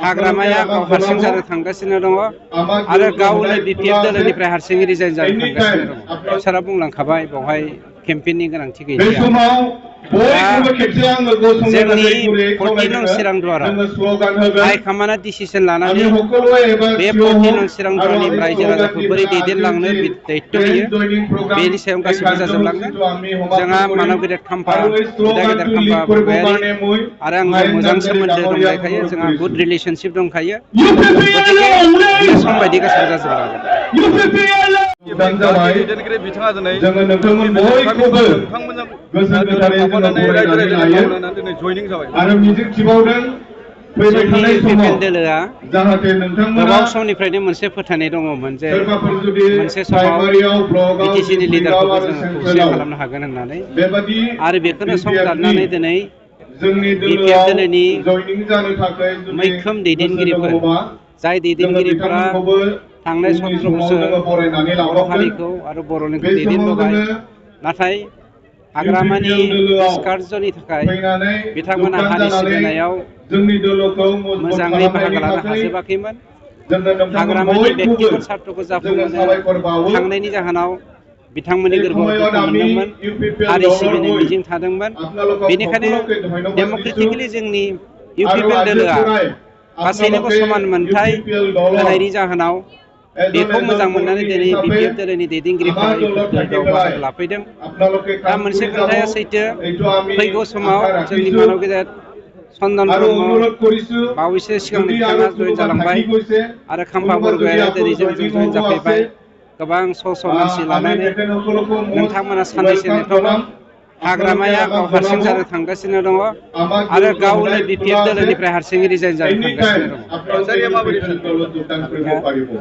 हाग्रामाया गाव हारसिं जानो थांगासिनो दङ आरो गावनो बिपिएफ दोलोनिफ्राय हारसिं रिजाइन जानो थांगासिनो दङ। सारा बुंलांखाबाय बेवहाय केम्पेइननि गोनांथि गैलिया। जोंनि 14 नं चिरां दुवाराव हाइकमान्डआ डिसिसन लानानै बे 14 नं चिरां दुवारनि रायजो राजाखौ बोरै दैदेनलांनो दायित्व होयो बेनि सायाव गासिबो जाजोबलांगोन। जोंहा मानब गेदेर खाम्फा बिदा गेदेर खाम्फा बरगयारि आरो आंजों मोजां सोमोन्दो दंलायखायो, जोंहा गुड रिलेशनशिप दंखायो, गतिके बियो सम बायदि गासिबो जाजोबलांगोन। दैदेनगिरि बिथाङा दिनै नोंथांमोनजों थाफानानै रायजो राजानि मावनानै दिनै जयनिं जाबाय आरो मिजिंथिबावदों जोंनि इउपिपिएल दोलोआ गोबाव समनिफ्रायनो मोनसे फोथायनाय दङमोन जे मोनसे समाव बिटिसिनि लिडारखौबो जोङो खौसे खालामनो हागोन होननानै, आरो बेखौनो संदाननानै दिनै बिपिएफ दोलोनि मैखोम दैदेनगिरिफोर, जाय दैदेनगिरिफोरा थांनाय 17 बोसोर बर' हारिखौ आरो बर'निखौ दैदेनबोबाय, नाथाय हाग्रामानि निष्कार्जनि थाखाय बिथांमोना हारि सिबिनायाव मोजाङै बाहागो लानो हाजोबाखैमोन। हाग्रामानि बेक्तिगत स्वार्थखौ जाफुंहोनो थांनायनि जाहोनाव बिथांमोननि गोरबोआव दुखु मोनदोंमोन, हारि सिबिनो मिजिं थादोंमोन। बेनिखायनो डेम'क्रेटिकेलि जोंनि इउपिपिएल दोलोआ गासैनोबो समान मोनथाय होनायनि जाहोनाव बेखौ मोजां मोननानै दिनै बिपिएफ दोलोनि दैदेनगिरिफोरा इउपिपिएल दोलोआव बाहागो लाफैदों। दा मोनसे खोथाया सैथो, फैगौ समाव जोंनि मानब गेदेर चन्दन ब्रह्म बावैसो सिगांनो बिथाङा जयेन जालांबाय आरो खाम्फा बरगयारिया दिनै जोंजों जयेन जाफैबाय। गोबां स' मानसि लानानै नोंथांमोना साननैसो नेथ'बाव। हाग्रामाया गाव हारसिं जानो थांगासिनो दङ आरो गावनो बिपिएफ दोलोनिफ्राय हारसिं रिजाइन जानो थांगासिनो दङ। थासारिया माबायदि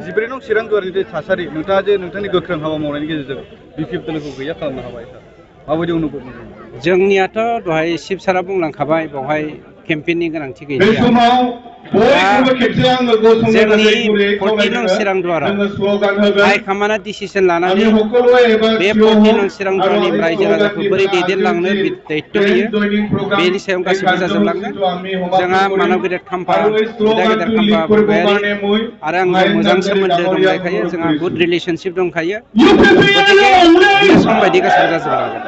14 नं चिरां दुवारनि थासारि, नोंथाङा जे नोंथांनि गोख्रों हाबा मावनायनि गेजेरजों बिपिएफ दोलोखौ गैया खालामनो हाबाय, माबायदि अनुभब मोनदों? जोंनियाथ' दहाय शिब सारा बुंलांखाबाय बेवहाय केम्पेइननि गोनांथि गैलिया। जोंनि 14 नं चिरां दुवाराव हाइकमान्डआ डिसिसन लानानै बे 14 नं चिरां दुवारनि रायजो राजाखौ बोरै दैदेनलांनो दायित्व होयो बेनि सायाव गासिबो जाजोबलांगोन। जोंहा मानब गेदेर खाम्फा बिदा गेदेर खाम्फा बरगयारि आरो आंजों मोजां सोमोन्दो दंलायखायो, जोंहा गुड रिलेशनशिप दंखायो, गतिके बियो सम बायदि गासिबो जाजोबलांगोन।